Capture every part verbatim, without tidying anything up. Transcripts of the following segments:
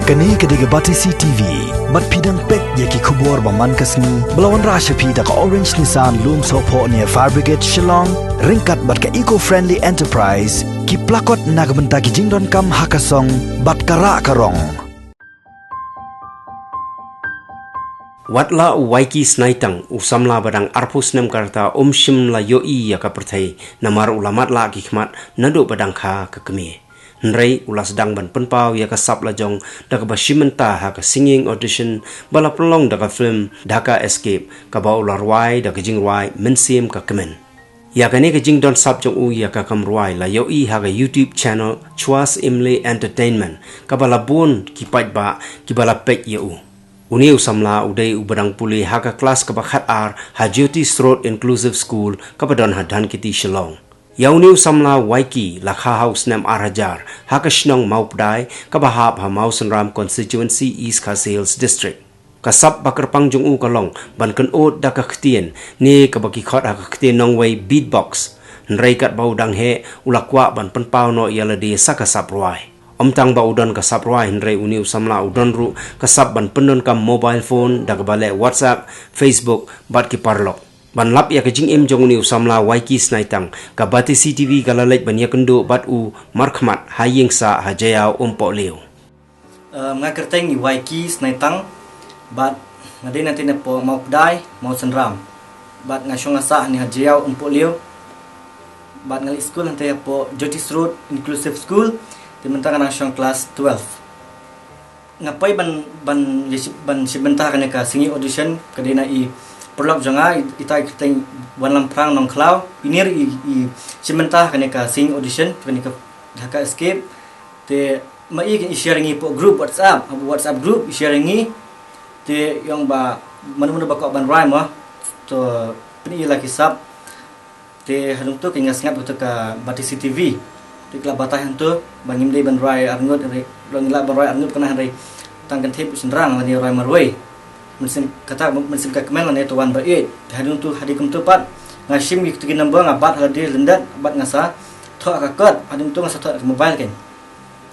Kane ka dei ka Batesi T V. Bad phi dang peit ïa ki khubor ba man ka sngi ba la wanrah sha phi da ka Orange Nissan Lumsohphoh near Fire Brigade Shillong, ryngkat bad ka Eco Friendly Enterprise, ki plakot na ka bynta ki jingdonkam ha ka song bad ka rah ka rong. Wat la u Waiki Snaitang, u samla ba dang arphew snem ka rta, um shym la ïohi ïa ka pyrthei, namar u la matlah ki khmat naduh ba dang kha ka kmie. Hynrei u la sdang ban pynpaw ïa ka sap lajong da kaba shim bynta ha ka singing audition ba la pynlong da ka film Dhaka Escape, kaba u la rwai da ka jingrwai Mynsiem Ka Kmen. Ïa kane ka jingdon sap jong u ïa ka kam rwai la ïohi ha ka YouTube channel Chwas Imli Entertainment, kaba la bun ki paidbah kiba la peit ïa u. Une u samla u dei uba dang pule ha ka klas kaba khatar ha Jyoti Srot Inclusive School, kaba don ha Dhankheti, Shillong. Ïa une u samla Waiki la kha ha u snem ar hajar ha ka shnong Mawpdai, kaba hap ha Mawsynram Constituency, East Khasi Hills District. Ka sap ba kyrpang jong u ka long ban kynud da ka ktien, ne kaba ki khot ha ka ktien nongwei beatbox. Hynrei katba u dang heh, u la kwah ban pynpaw noh ïa lade sa ka sap rwai. Ym tang ba u don ka sap rwai, hynrei une u samla u don ruh ka sap ban pyndonkam mobile phone da kaba leh WhatsApp, Facebook bad ki paralok. Ban lap ïa ka jingim jong une u samla Waiki Snaitang, ka Batesi T V ka la leit ban ïakynduh bad u markhmat ha ïing sah ha Jaïaw Umpohliew. Em, nga kyrteng i Waiki Snaitang, bad nga dei na tine po Mawpdai, Mawsynram. Bad nga shong nga sah hangne ha Jaïaw Umpohliew. Bad nga leit skul hangtei hapoh Jyoti Srot Inclusive School, te mynta nga dang shong klas twelve. Nga poi ban, ban, ban shim bynta kane ka singing audition, ka dei na i paralok jong nga, i, ita i kyrteng Wanlamphrang Nongkhlaw, ine i, i shim bynta kane ka singing audition, kane ka Dhaka Escape, te ma i kin i share ngi hapoh group WhatsApp, hapoh WhatsApp group i share ngi, te i ong ba mano mano ba kwah ban rwai mo, to pyni ïa la ki sap, te hadien to ki nga sngap ïa kato ka Batesi T V. Te ki la batai hangto ba ngim dei ban rwai arngut, hynrei lada ngi lah ban rwai arngut kane hynrei tang kyntien u shynrang lane rwai marwei. Mynsiem kata, Mynsiem Ka Kmen lane To Wan Ba Ïeit. Te hadien to, hadien kumto pat nga shim ïa kito ki number, nga bat ha lade lyndet bad nga sa thoh ha ka kot, hadien to nga sa thoh ha ka mobile kein.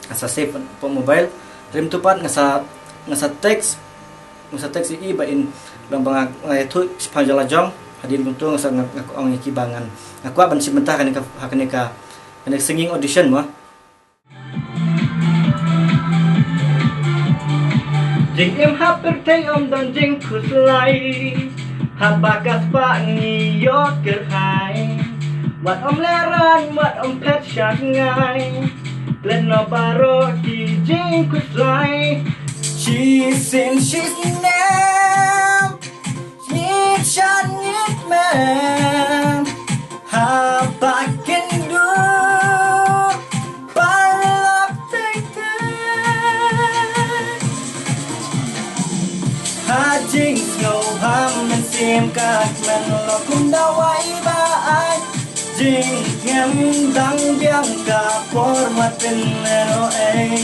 Nga sa save hapoh mobile. Hadien to pat nga sa, nga sa text, nga sa text ïa i ba in long ba nga, nga ïathuh shaphang jong la jong. Hadien kumto nga sa, nga, nga ong ïa ki ba ngan, nga kwah ban shim bynta kane ka, ha kane ka, kane ka singing audition mo. Jingim ha pyrthei ym don jingkhuslai. Haba ka spah ngi ïoh kyrhai, wat ym lehrain, wat ym phet shangai. Klet noh baroh ki jingkhuslai. Shisien shisnem, ngi jan ngi kmen, haba kin duh paralok teng teng. Ha jingsngew ha mynsiem ka kmen, long kum dawai ba ai. Jingkmen dang biang ka por, wat pynlehnohei.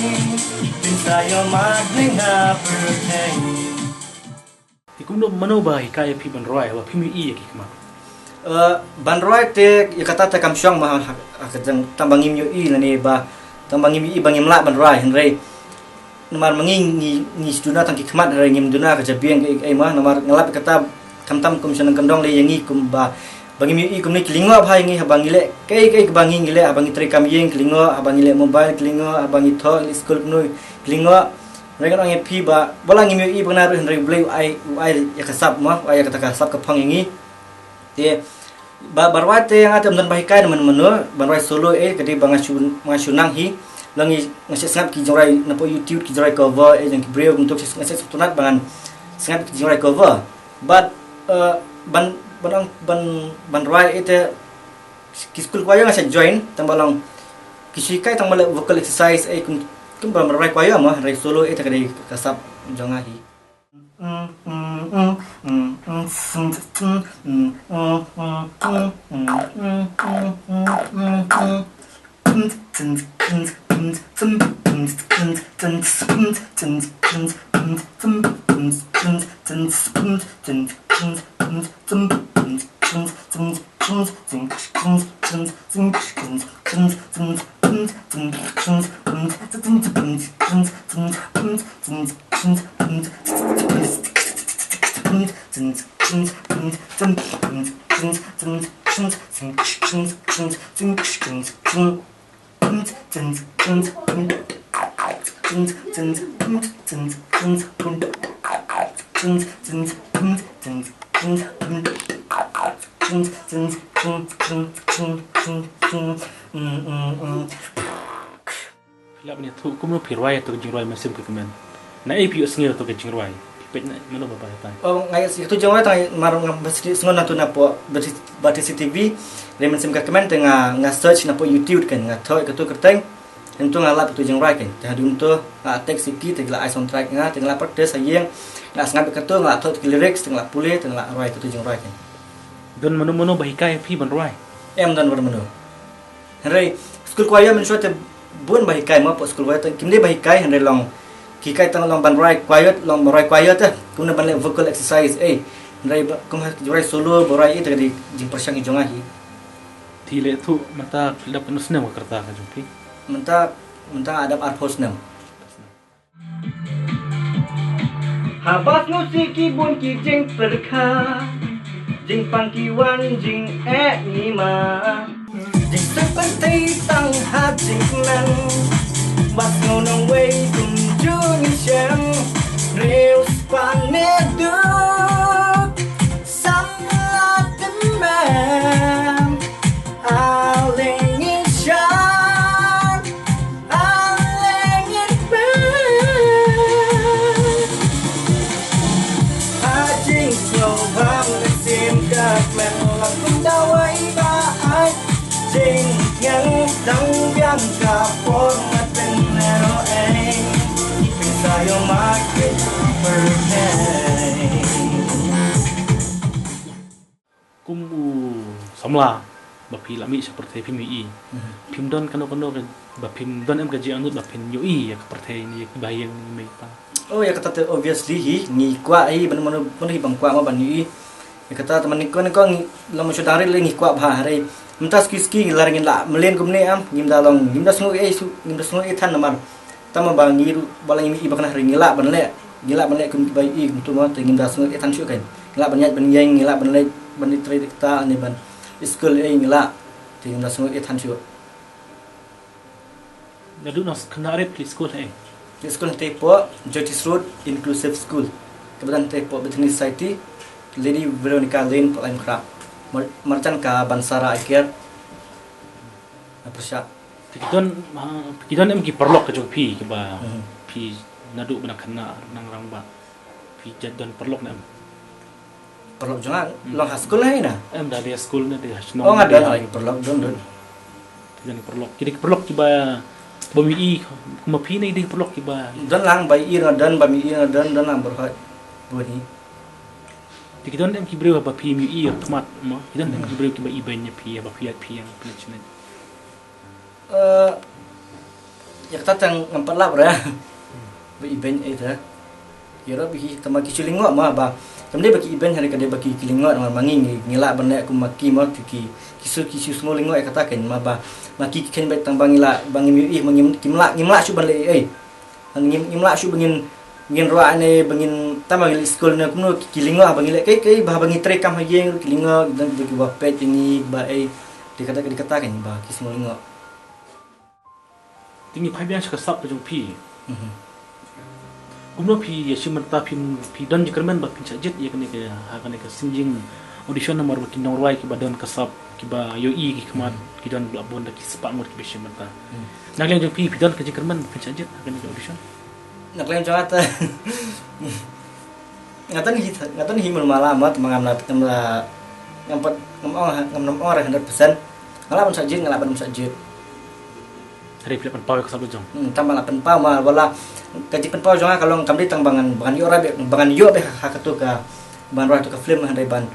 Pynsa ïoh markhmat ha pyrthei. Te kumno, mano ba hikai ïa phi ban rwai, ba phim ïohi ïa ki khmat? Eh, ban rwai te ïa kata te kam shong mo ha, ha, ha ka jing, tang ba ngim ïohi lane ba, tang ba ngim ïohi ba ngim lah ban rwai, hynrei namar ma ngi, ngi, ngi shu duna tang ki khmat, hynrei ngim duna ka jabieng kaei kaei mo, namar nga lap ïa kata khamtam kum shaneng kyndong lei ïa ngi kumba, ba ngim ïohi kumne ki lyngngoh bha ïa ngi, haba ngi leh kaei kaei kaba ngi, ngi leh, haba ngi trei kam ïing ki lyngngoh, haba ngi leh mobile ki lyngngoh, haba ngi thoh, ngi leh skul kumno ki lyngngoh. Hynrei ngan ong ïa phi ba, wat la ngim ïohi ba nga rwai, hynrei U Blei u ai, u ai ïa ka sap mo, u ai ïa kata ka sap ka phong ïa ngi. Te ba, ban rwai te nga te ym don ba hikai na mano mano, ban rwai solo eh ka dei ba nga shu, nga shu nang hi. Long ngi, nga shu sngap ki jingrwai napoh YouTube, ki jingrwai cover eh jong ki briew, kumto nga shu sngap, sngap ba ngan sngap ki jingrwai cover. But, eh, ban, ban ong, ban, ban rwai eh te ki skul kwaya nga sa join, tang ba long ki shu hikai tang ba leh vocal exercise eh, kum, kum ban rwai kwaya mo, hynrei solo eh te ka dei ka sap jong nga hi. Phi lah ban ïathuh kumno phi rwai ïa tu ka jingrwai Mynsiem Ka Kmen? Na ei phi ïohsngew ïa tu ka jingrwai? Phi peit na mano ba ba ïa tai? Oh, nga ïohsngew ïa tu jingrwai tang mar nga ba sdang sngewbha na tu na pdeng Batesi T V, re Mynsiem Ka Kmen te nga nga search na pdeng YouTube kan nga thoh ïa tu kyrteng. Hynrei tu nga lap ïa tu jingrwai kan. Te hadien tu nga text ïa ki te ki la ai soundtrack ïa nga te nga la practice ha ïing. Nga sngap ïa tu nga la thoh ïa tu ki lyrics te nga la pule te nga la rwai ïa tu jingrwai kan. Don mano mano ba hikai ïa phi ban rwai? Em don mano mano. Hynrei skul kwaiot mynshuwa te bun ba hikai mo, pdeng skul kwaiot te kim dei ba hikai hynrei long ki hikai tang long ban rwai kwaiot, long ban rwai kwaiot te kumno ban leh vocal exercise eh. Hynrei ba kum ha ki rwai solo ba rwai eh te ka dei jingpyrshang hi jong nga hi. Te leh tu mynta phi dap katno snem ka rta ka jong phi? Mynta mynta nga dap arphew snem. Haba sngewsih ki bun ki jingpyrkhat, jingpang ki wan jingeh ngi ma. Jingsngewpyntih tang ha jingkmen, ba sngew nongwei kumjuh ngi shem. Riew spah ne duk, samla tymmen. Ale ngi shan, ale ngi pynpeit. Ha jingsngewbha mynsiem ka kmen, la kum dawai ba ai jingkmen, dang biang ka por ma pynlehnohei. Pynsayo ma ki pyrthei. Kum u samla ba phi la mih sha pyrthei phim ïohi. Mhm. Phim don kano kano ka, ba phim don em ka jingangnud ba phin ïohi ïa ka pyrthei ne ïa ki bahaïing ne ïa mei pa? Oh, ïa kata te obviously hi ngi kwah hi ban mano mano hi ban kwah ma ban ïohi. Ïa kata te man nyngkong nyngkong ngi la mynshwa dang rit lei ngi kwah bha hynrei mynta suki suki ngi la ngin la mlien kumne am ngim da long ngim da sngew ei su ngim da sngew ei than namar. Tang ba ngi ruh ba la ngi mih i ba kane hynrei ngi lah ban leh, ngi lah ban leh kum kiba ïohi kumto mo te ngim da sngew eh than shuh kein. Ngi lah ban ïaid ban ïeng, ngi lah ban leit ban ïatrei da kita ne ban skul eh ngi lah. Te ngim da sngew eh than shuh. Naduh na khynnah rit phi skul ha ei? Phi skul hangtei hapoh Jyotis Road Inclusive School. Kaba don hangtei hapoh Bethany Society, Lady Veronica Lane, Palaimkhrah. Mar-, marjan ka Bansara Eye Care. Na pyrshah. Te ki don, ha, ki don em ki paralok ka jong phi kiba Mhm. phi naduh ba nang khynnah nang rangbah phi jait don paralok ne em? Paralok jong nga Hmm. long ha skul ne na? Em da dei ha skul ne dei ha shnong Oh nga dei don ha ai paralok don don. Ki don ki paralok. Ki dei ki paralok kiba bym ïohi kum ma phi ne dei ki paralok kiba Don lang ba ïohi nga don ba ym ïohi nga don don lang bor hoi. Bun hi. Te ki don em ki briew ba phim ïohi ïa khmat mo? Ki don em ki briew kiba ibeiñ ïa phi ba phi ïaid phi ïa phi ïaid shane? Eh, ïa kata tang ngam pat lap re. Ba ibeiñ ei te. Ïa ro ba ki tang ma ki shu lyngngoh ma ba. Kam dei ba ki ibeiñ hynrei ka dei ba ki ki lyngngoh ma ma ngi ngi ngi lah ban leh kum ma ki ma ki ki ki shu ki shu sngew lyngngoh ïa kata kein ma ba. Ma ki ki kheiñ beit tang ba ngi lah ba ngim ïohi ma ngim kim lah ngim lah shu ban leh ei ei. Ngim ngim lah shu ba ngin ngin rwai ne ba ngin tang ba ngi leit skul ne kumno ki lyngngoh ba ngi leh kaei kaei ba ba ngi trei kam ha ïing ruh ki lyngngoh ki don kiba peit ïa ngi ba ei. Dei kata dei kata kein ba ki sngew lyngngoh. Te ngi phai biang sha ka sap ka jong phi. Mhm. Kumno phi ïa shim bynta phi phi don jingkyrmen ba phin shah jied ïa kane ka ha kane ka singing audition namar ba ki nongrwai kiba don ka sap kiba ïohi ki khmat Mhm. ki don la bun da ki spah ngut kiba shim bynta. Mhm. Na ka liang jong phi phi don ka jingkyrmen ba phin shah jied ha kane ka audition? Na ka liang jong nga te Nga tang hi nga tang hi mul mala mat ma ngam na ngam la ngam pat ngam ong ngam nam ong hundred percent. Nga lah ban sa jied nga lah ban sa jied. Hynrei phi lah pynpaw ïa ka sap jong. Hmm, tang ba lah pynpaw ma wala ka jingpynpaw jong nga ka long kam dei tang ba ngan ba ngan ïoh ra ba ngan ïoh ba ha katu ka ban rwai tu ka film hynrei ban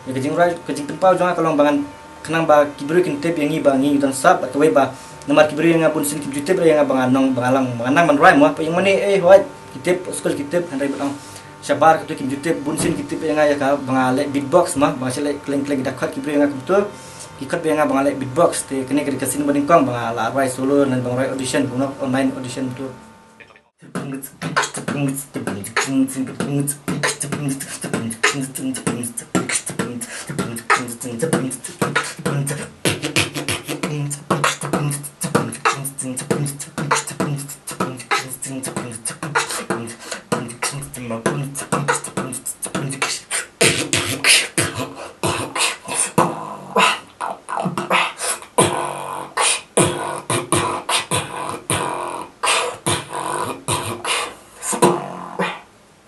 Ïa ka jingrwai ka jingpynpaw jong nga ka long ba ngan khnang ba ki briew kin tip ïa ngi ba ngi don sap bad kawei ba namar ki briew ïa nga bun sien kim ju tip re ïa nga ba nga nong ba nga lang ba nga nang ban rwai mo pa ïa nga mane eh hoi ki tip skul ki tip hynrei ba ong Shabar kato kim ju tip, bun sien ki tip ïa nga ïa ka ba nga leh beatbox ma, ba nga shu leh kleng kleng ki da khot ki briew ïa nga kumto. Ki khot ba ïa nga ba nga leh beatbox, te kane ka dei ka sien ba nyngkong ba nga la rwai solo ne ba nga rwai audition, kumno online audition kumto.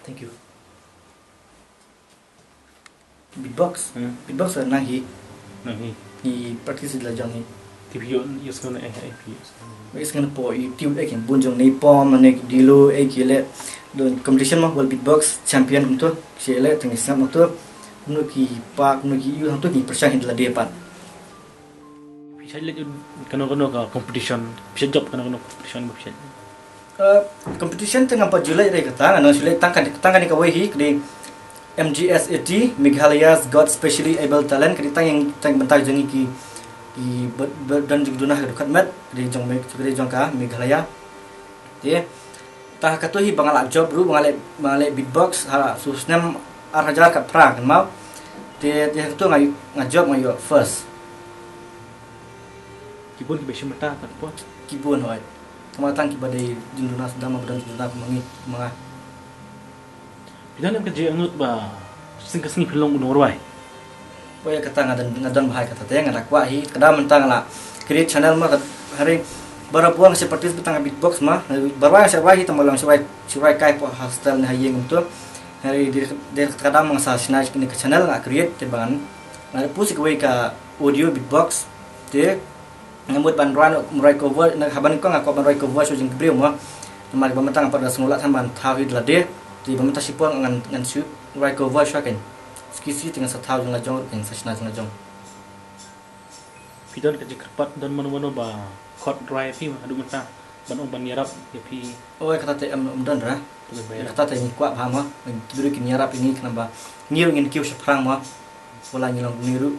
Thank you. Beatbox. Hmm. Beatbox nang hi. Nang hi. Hi practice la jong hi. Ti phi ïoh, ïoh sngewna eh, eh, phi ïoh sngewna. Ïoh sngewna po YouTube eh, kin bun jong ne pom ne dilo eh, ki leh don competition ma, World Beatbox Champion kumto. Shi leh tang sngap kumto. Kumno ki pa, kumno ki ïoh kumto ki pyrshang hi da lade pat. Phi shait leh kano kano ka competition, phi shait jop kano kano competition ba phi shait. Uh, competition te ngam pat ju leh re kata, nga nang shu leh tang ka, tang kane kawei hi, ka dei M G S A T, Meghalaya's Got Specially Able Talent, ka dei tang ïa, tang bynta jong ngi ki, ki ba, ba don jingduna ha ka dkhot met, ka dei jong Me-, ka dei jong ka Meghalaya. Te tang ha kato hi ba nga lah jop ruh, ba nga leh, ba nga leh beatbox ha shu snem ar hajar khatphra kynmaw. Te, te ha kato nga, nga jop, nga ïoh first. Ki bun kiba shim bynta katto. Ki bun hooid. Tang ma tang kiba dei jingduna sdang ma ba don jingduna kumne ma nga. Phi don em ka jingangnud ba shisien ka sngi phin long u nongrwai? Oi, kata nga don, nga don bha ïa kata te, nga da kwah hi, ka dei mynta nga la create channel ma, ka hynrei baroh ba nga shu practice beit tang ha beatbox ma, baroh ba nga shu rwai hi tang ba long shu rwai, shu rwai kai hapoh hostel ne ha ïing kumto. Hynrei dei, dei kata ka daw ma nga sa shna ïa kane ka channel nga create te ba ngan, nga post ïa kawei ka audio beatbox te. Nga mut ban rwai, rwai cover, na haba nyngkong nga kwah ban rwai cover shuwa jong ki briew mo. Namar ba mynta nga pat da sngewlad than ban thaw hi da lade. Te ba mynta shipor ngan, ngan shu rwai cover shuwa kein. Suki suki te ngan sa thaw jong la jong, ngan sa shna jong la jong. Phi don ka jingkyrpad, don mano mano ba khot rwai ïa phi haduh mynta ban ong ban ïarap ïa phi? Oi, kata te em, em don ra. Kata te ngi kwah bha mo. Ki briew kin ïarap ïa ngi khnang ba ngi ruh ngin kiew shaphrang mo. Wala ngi long ngi ruh.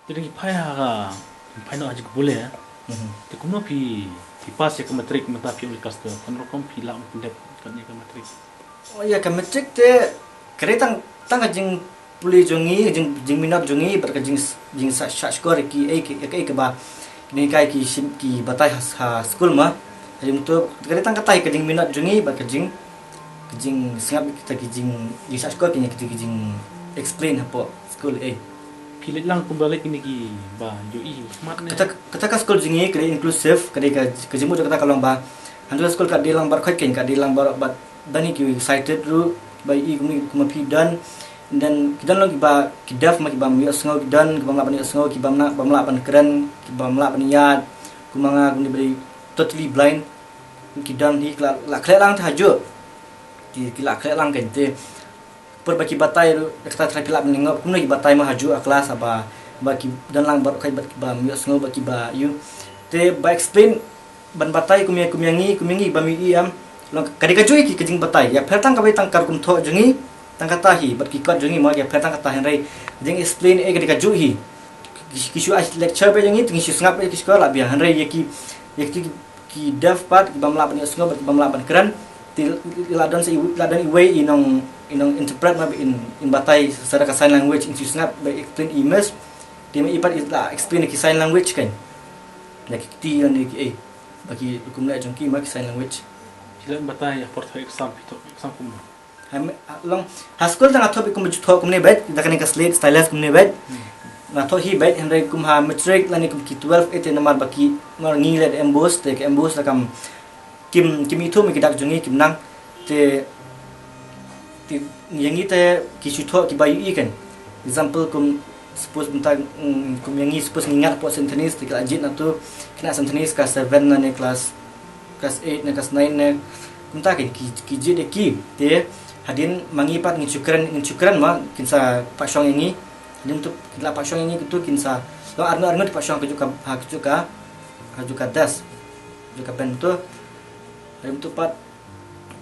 Te dang ki phai ha ka, phai noh ha jingkbul ïa. Mhm. Te kumno phi, phi pass ïa ka matric mynta phi ong ïa ka sdang, kumno rukom phi lah ban pyndep kat ïa ka matric? Oh, ïa ka matric te ka dei tang, tang ka jingpule jong ngi, jing, jingminot jong ngi bad ka jing, jingshah, shah shkor ïa ki, eh, ki, ïa ka, eh, kaba kine kai ki shim, ki batai ha, ha skul ma. Ka jingmynta ka dei tang kata hi ka jingminot jong ngi bad ka jing, ka jingsngap kita ki jing, jingshah shkor kine kita ki jing explain hapoh skul, eh. Phi leit lang kumba leit kine kiba ïohi khmat ne? Kata, kata ka skul jong ngi ka dei inclusive, ka dei ka, ka jingmut jong kata ka long ba hangto ka skul ka dei lang baroh khoit kein, ka dei lang baroh bad don hi ki sighted ruh ba ïohi kumne kum ma phi don. And then ki don long kiba ki deaf ma, kiba ym ïohsngew ki don, kiba ym lah ban ïohsngew, kiba ym lah, bym lah ban kren, kiba ym lah ban ïaid, kum ma nga kumne ba dei totally blind. Ki don hi ki la, la khleh lang te hajuh. Ki, ki la khleh lang kein te. Por ba ki batai ruh, kata trai phi lah ban ngop kumno ki batai ma hajuh ha klas ba, ba ki don lang baroh khoit bad kiba ym ïohsngew bad kiba ïoh. Te ba explain ban batai kum ïa, kum ïa ngi, kum ïa ngi bym ïohi em. Long ka dei kajuh hi ki, ka jingbatai. Ïapher tang kawei tang ka rukom thoh jong ngi, tang kata hi bad ki kot jong ngi mo, ïapher tang kata, hynrei jing explain eh ka dei kajuh hi. Ki, ki shu ai lecture beit ïa ngi, te ngi shu sngap beit ki shu la biang, hynrei ïa ki, ïa ki, ki deaf pat, ki bym lah ban ïohsngew bad ki bym lah ban kren. Te la don sa i, la don iwei i nong, i nong interpret ma, ba in, in batai sa da ka sign language, in shu sngap ba explain i miss. Te ma i pat i la explain ki sign language kein. Da ki kti ne ki ei. Ba ki rukom leh jong ki ma ki sign language. Phi lah ban batai ïa por thoh exam, phi thoh exam kumno? Ha, me, ha, long, ha skul te nga thoh beit kumba ju thoh kumne beit, da kane ka slate stylus kumne beit. Hmm. Nga thoh hi beit, hynrei kum ha matric lane kum ki twelve eight te namar ba ki, namar ngi leh emboss, te ka emboss la kam, kim, kim ithuh ma ki dak jong ngi, kim nang. Te Te, ïa ngi te ki shu thoh kiba ïohi kan. Example kum, suppose mynta, mm, kum ïa ngi, suppose ngi ngat hapoh Saint Anthony's, te ki la jied na tu, kane Saint Anthony's ka seven na ne class, class eight ne class nine ne. Mynta kan ki, ki jied ïa ki. Te hadien ma ngi pat ngin shu kren, ngin shu kren ma kin sa pah shong ïa ngi. Hadien tu ki la pah shong ïa ngi tu kin sa, long arngut arngut pah shong ha kajuh ka, ha kajuh ka, ha kajuh ka desk, kajuh ka bench tu. Hadien tu pat,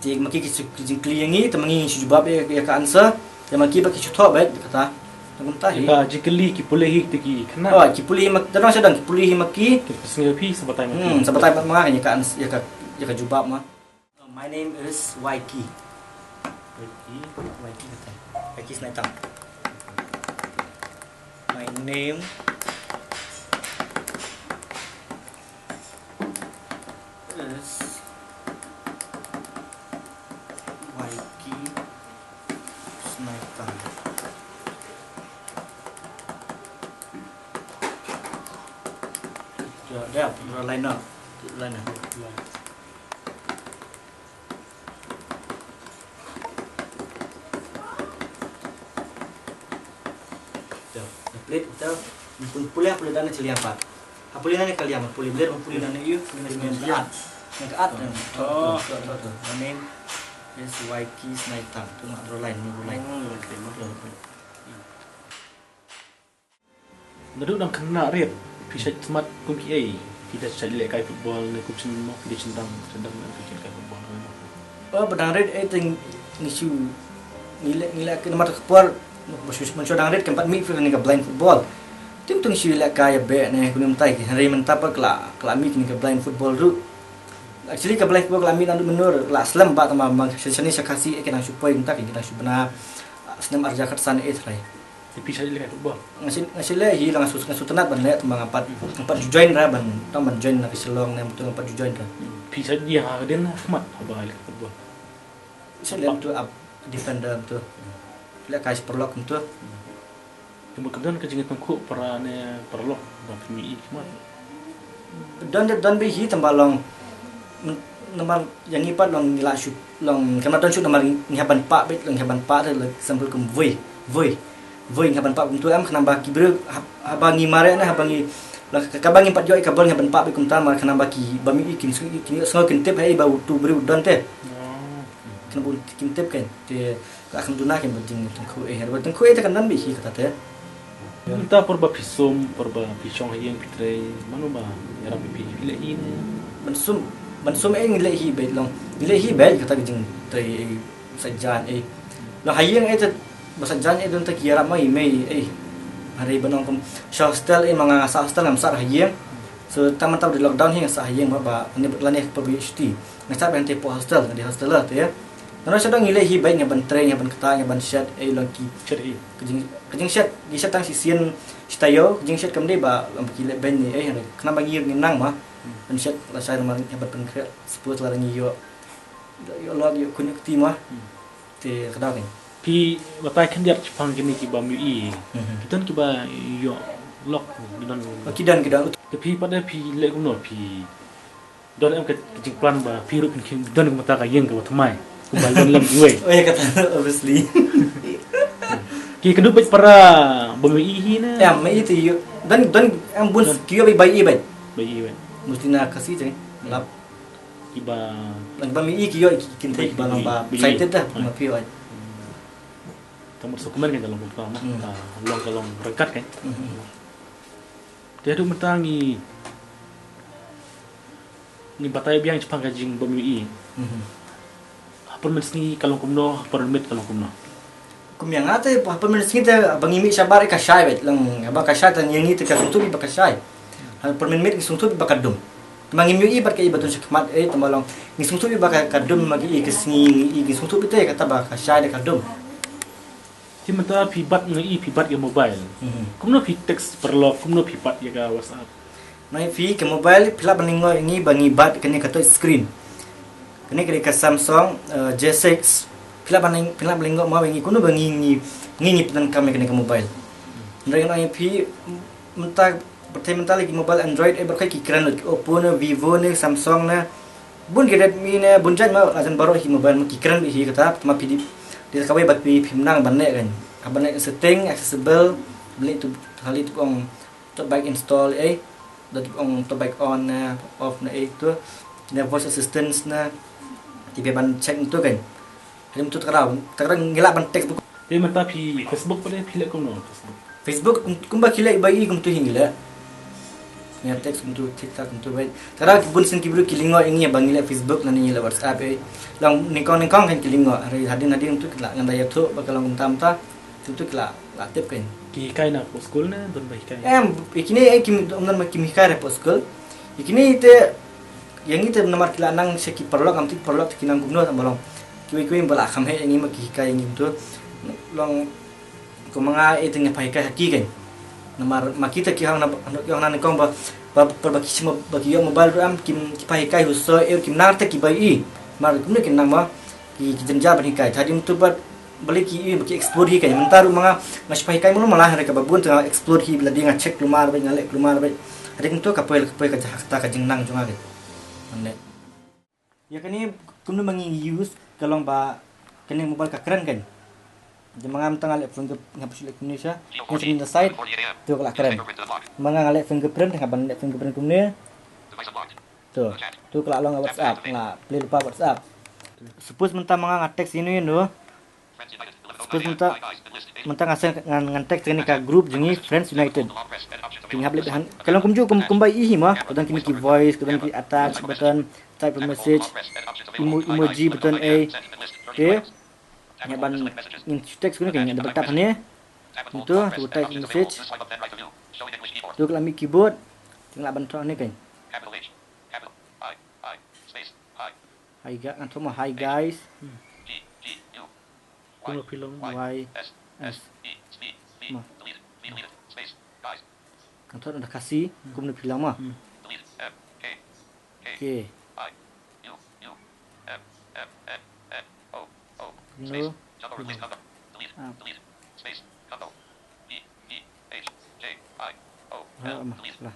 te ma ki ki shu, ki jingkylli ïa ngi, te ma ngi ngin shu jubab ïa, ïa ka answer. Te ma ki ba ki shu thoh beit kata. Te kumta hi. Ka jingkylli ki pule hi te ki khynnah. Oh, ki pule hi ma, te nang sha dang ki pule hi ma ki. Ki pynsngew phi sa batai ma ki. Hmm, sa batai ma ïa ka ans-, ïa ka, ïa ka jubab ma. My name is Waiki. Waiki. Waiki kata. Waiki Snaitang. My name is Waiki Snaitang. Dah, dah, line up. Line up. Te, te plie, te, pule, pule da na chiliang pat. Ha pule na ne kaliang, pule bler, pule na ne ïu, pule na ne ka at. Na ka at, ne. Oh. To, to, to, to. Name is Waiki Snaitang. Tu na draw line, ni draw line. Hmm, okay, okay. Naduh dang khynnah rit, phi shait smat kum kiei? Phi da shait lehkai football ne kum sien mo, phi da shynrang, shynrang ne phi shait lehkai football ne mo? Oh, ba dang rit, eh, te ngi shu, ngi leh, ngi leh, namar ka por, mynshuwa dang rit, kem pat mih phi kane ka blind football. Te ngi shu lehkai ïa beh ne, kumne mynta ki, hynrei mynta pat ka la, ka la mih kane ka blind football ruh. Actually ka blind football ka la mih naduh mynno, ka la slem bha tang ba, shane sha Khasi, eh, ki dang shu poi mynta ki, ki dang shu bna, snem ar hajar khatsan eh trai. Te phi shait lehkai football? Nga shait, nga shait leh hi la, nga shu, nga shu tynnat ban leh, tang ba nga pat, nga pat ju join ra ban, tang ban join na ka Shillong ne, mynta nga pat ju join ra. Phi shait ïa ha ka dien ha khmat haba lehkai football? Shait leh mynta up defender mynta. Lehkai sha paralok mynta. Te mut ka don ka jingtyngkhuh para ne paralok ba phi mih i khmat? Don, don beit hi tang ba long, namar ïa ngi pat long ngi la shu, long khlem don shuh namar ngi hap ban pah beit, long ngi hap ban pah te, like, example kum Vui, Vui, Vui ngi hap ban pah kumta em, khnang ba ki briew hap-, haba ngi mareh ne haba ngi, long ka, kaba ngi pat ïoh ïa ka bol ngi hap ban pah beit kumta, namar khnang ba ki bym ïohi kin sngew, kin ïohsngew kin tip haei ba utu u briew u don te. Oh. Khnang ba kin tip kan. Te Ka kham duna kin ba jingtyngkhuh eh, ba tyngkhuh eh te kan don beit hi kata te. Mynta por ba phi sum, por ba phi shong ha ïing phi trei, mano ba ïarap ïa phi, phi leh hi ne? Ban sum, ban sum eh ngi leh hi beit long. Ngi leh hi beit kata ka jingtrei eh, sa jan eh. Long ha ïing eh te ba sa jan eh don te ki ïarap mai mei eh. Hynrei ban ong kum sha hostel eh, ma nga sah hostel ngam sah ha ïing. So tang mynta ba dei lockdown hi nga sah ha ïing ba, ba lane, lane por ba ïoh shuti. Nga sah ba hynte hapoh hostel, nga dei hosteler te. Nano sha dang ngi leh hi beit, nga ban trei, nga ban kta, nga ban shet, eh, long ki. Shet hi. Ka jing, ka jingshet, ngi shet tang shisien shi taïew, ka jingshet kam dei ba long ki leh beiñ ne, eh, khnang ba ngi ngi nang ma. Hmm. Ban shet lashai namar nga ban pynkhreh, suppose lada ngi ïoh, ïoh lok, ïoh khun ïoh kti ma. Hmm. Te ka daw kein. Phi batai khyndiat shaphang kine ki bym ïohi. Mhm. Ki don kiba ïoh lok, ki don. Oh, ki don, ki don. Te phi pat de phi leh kumno phi don em ka, ka jingplan ba phi ruh phin don kumta ka ïing kaba thymmai, kumba don lem kiwei? Oh, ïa kata, obviously. Ki kynduh beit para bym ïohi hi ne? Em, ïohi te ïoh. Don, don em bun. Don. Ki ïoh beit, beit, beit. Beit, beit. Mesti na Khasi jeng. Hmm. Lap. Kiba, lap bym ïohi ki ïoh ki, kin thei kiba long ba, beit, beit, excited dah, hmm, ma phi ïoh. Hmm. Tang mut sa kumne kan ka long kumta ma. Hmm. Ka long, ka long ryngkat kan. Hmm. Te haduh mynta ngi, ngi batai biang shaphang ka jingbym ïohi. Mhm. Ha pyrmit sngi ka long kumno, ha pyrmit ka long kumno? Kum ïa nga te, ha pyrmit sngi te ba ngi mih shabar eh ka shai beit, long ba ka shai te ïa ngi te ka sngewthuh ba ka shai. Ha pyrmit ngi sngewthuh ba ka dum. Te ma ngim ïohi bad kaei ba don shakhmat eh, te ma long ngi sngewthuh ba ka, ka dum, ma ngi ïohi ka sngi, ngi sngewthuh te kata ba ka shai da ka dum. Te mynta phi bat, nga ïohi phi bat ïa mobile. Mhm. Kumno phi text paralok, kumno phi bat ïa ka WhatsApp? Nga ïohi phi ka mobile, phi lah ban lyngngoh ïa ngi ba ngi bat kane ka touch screen. Kane ka dei ka Samsung, eh, J six. Phi lah ban lyng-, phi lah ban lyngngoh ma ïa ngi kumno ba ngi, ngi, ngi, ngi pyndonkam ïa kane ka mobile. Hynrei nga ïohi phi, mynta, pyrthei mynta la ki mobile Android, eh, baroh ki kren lut, Oppo ne, Vivo ne, Samsung ne. Bun ki Redmi ne, bun jait ma, la jan baroh hi mobile ma ki kren beit hi kata, ma phi dei, Te kawei ba phi phim nang ban leh kan. Haba leh setting, accessible, leh tu, hali tu ong tu back install eh. Da tu ong tu back on na off na eh tu. Na voice assistance na. Te phi ban check tu kan. Hali tu takra, takra ngi lah ban text tu. Te mynta phi Facebook pat phi leh kumno Facebook? Facebook kum-, kumba ki leh ba i kumtu hi ngi leh. Ngi text kumtu, TikTok kumtu bad. Tara ki bun sien ki briew ki lyngngoh ïa ngi ba ngi leh Facebook lane ngi leh WhatsApp eh. Long nyngkong nyngkong kan ki lyngngoh. Hynrei hadien hadien tu ki la ngan da ïathuh ba ka long kumta kumta. Tu tu ki la, la tip kan. Ki hikai na hapoh skul ne don ba hikai? Em, ïa kine eh kim, ym don ba kim hikai hapoh skul. Ïa kine te ïa ngi te namar ki la nang sha ki paralok, ngam tip paralok te ki nang kumno, tang ba long kiwei kiwei ba la kham heh ïa ngi ma ki hikai ïa ngi kumtu. Long Kumba nga eh te nga pyrkhat ha ki kan. Namar ma kita ki hang na, ki hang na kong ba, ba, ba, ba ki sma, ba ki ïoh mobile ruh em, kim, ki pyrkhat ha u soi eh, kim nang te ki bai i. Mar kumne kin nang ma ki, ki jynjar ban hikai. Te hadien tu bad balei ki i ba ki explore hi kan. Mynta ruh ma nga, nga shu pyrkhat mulu ma la hynrei kaba bun te nga explore hi, ba la dei nga check kulmar bad, nga leh kulmar bad. Hadien tu ka poi, ka poi ka jaka, ka jingnang jong nga kan. Ane. Ïa kane kumno ma ngi use ka long ba kane mobile ka kren kan. Te ma nga mynta nga leh finger, nga pyrshah leh kumne sha. Nga sha mynta side tu ka la kren. Ma nga nga leh fingerprint, nga ban leh fingerprint kumne. Tu. Tu ka la long WhatsApp, nga la play lypa WhatsApp. Suppose mynta ma nga nga text ïano ïano. Suppose mynta, mynta nga send, ngan, ngan text kane ka group jong ngi Friends United. Te nga hap leh biang, ka long kumjuh kum, kumba i hi ma, ka don kine ki voice, ka don ki attach button, type a message, emo-, emoji button eh. Te nga ban, ngin text kane, ngin double tap hangne. Ntu, tu type message. Tu ka la mih keyboard. Te nga la ban thoh hangne kan. Hi gu-, ngan thoh ma hi guys. Kumno phi long? Y S. Ma. Kan thoh na da Khasi, kumno phi long ma. K. Kumno. Ah. Ah, ma. Lah.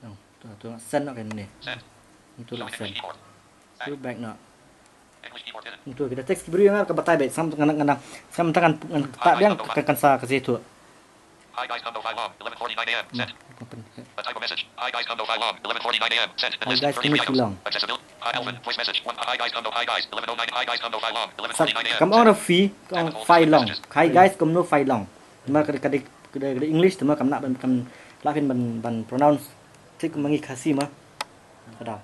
Nang, tu, tu, send noh kan ni. Ntu lah send. Tu back noh. Ntu kita text ki briew nga ka batai bad sam ngan, ngan, sam ta kan, ngan ta biang kan, kan sa ka je tu. Hi guys, come no fai long, eleven forty-nine a m. Sent. Open. A type of message. Hi guys, come no fai long, eleven forty-nine a m. Sent. Hi guys, come no fai long. Accessibility. Hi Alvin, voice message. One. Hi guys, come no, hi guys, eleven oh nine. Hi guys, come no fai long, eleven forty-nine a m. Kam ong rafi, kam fai long. Hi guys, come no fai long. Namar ka dei, ka dei, ka dei, ka dei English, te ma kam lah ban, kam lah phin ban, ban pronounce thik ma ngi Khasi ma. Ka dei.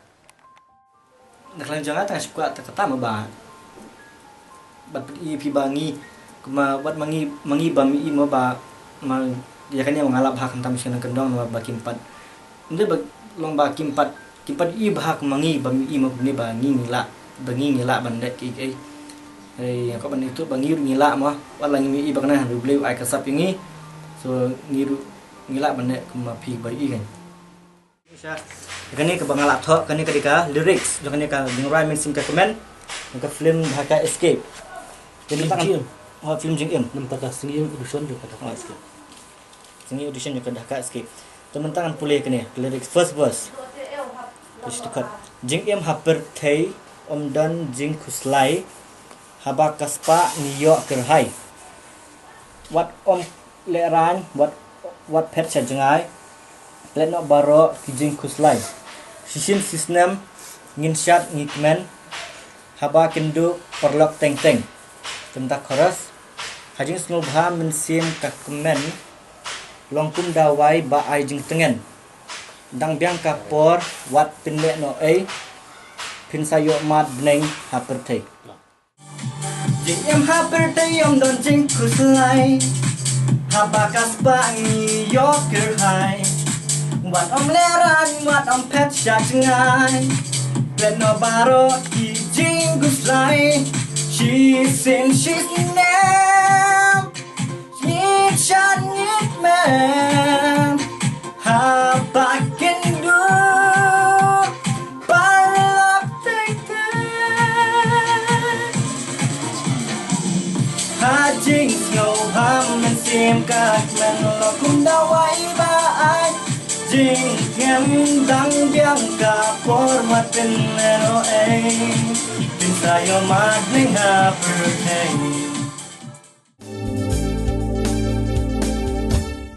Na ka liang jong nga te nga shu kwah te kata ma ba, bad pyni ïa phi ba ngi, kumba wat ma ngi, ma ngi ba mih i ma ba, ma ïa kane ma nga lah bha khamtam sha nongkyndong namar ba kim pat. Ym dei ba long ba kim pat, kim pat i bha kumba ngi ba mih i ma kumne ba ngi ngi lah, ba ngi ngi lah ban leh kiei kiei. Hynrei nga kwah ban ïathuh ba ngi ruh ngi lah ma, wat la ngi mih i ba kane hynrei U Blei u ai ka sap ïa ngi. So ngi ruh ngi lah ban leh kumba phi ba i kan. Sha kane kaba nga la thoh, kane ka dei ka lyrics jong kane ka jingrwai mynsiem ka kmen jong ka film Dhaka Escape. Te mynta kan, ha, film Jingim. Namar ka sngi audition jong ka Dhaka Escape. Sngi audition jong ka Dhaka Escape. Te mynta ngan pule kane ka lyrics, first verse. First chord. Jingim ha pyrthei ym don jingkhuslai, haba ka spah ngi ïoh kyrhai. Wat ym lehraiñ, wat, wat phet sha jngai. Klet noh baroh ki jingkhuslai. Shisien sisnem ngin shad ngi kmen. Haba kin duh paralok teng teng. Te mynta chorus. Ha jingsngewbha mynsiem ka kmen, long kum dawai ba ai jingtngen. Dang biang ka por wat pynleh noh ei, phin sa ïoh mad bneng ha pyrthei. Jingim ha pyrthei ym don jingkhuslai, haba ka spah ngi ïoh kyrhai. Wat ym lehraiñ, wat ym phet sha jngai. Klet noh baroh ki jingkhuslai. Shisien shisnem ngin shad ngi kmen. Haba kin duh paralok teng teng. Ha jingsngewbha mynsiem Tim ka kmen lo kum dawai ba ai. Jing kem dang biang ka por mat pin no ei. Pin sa yo mat ning ha pyrthei.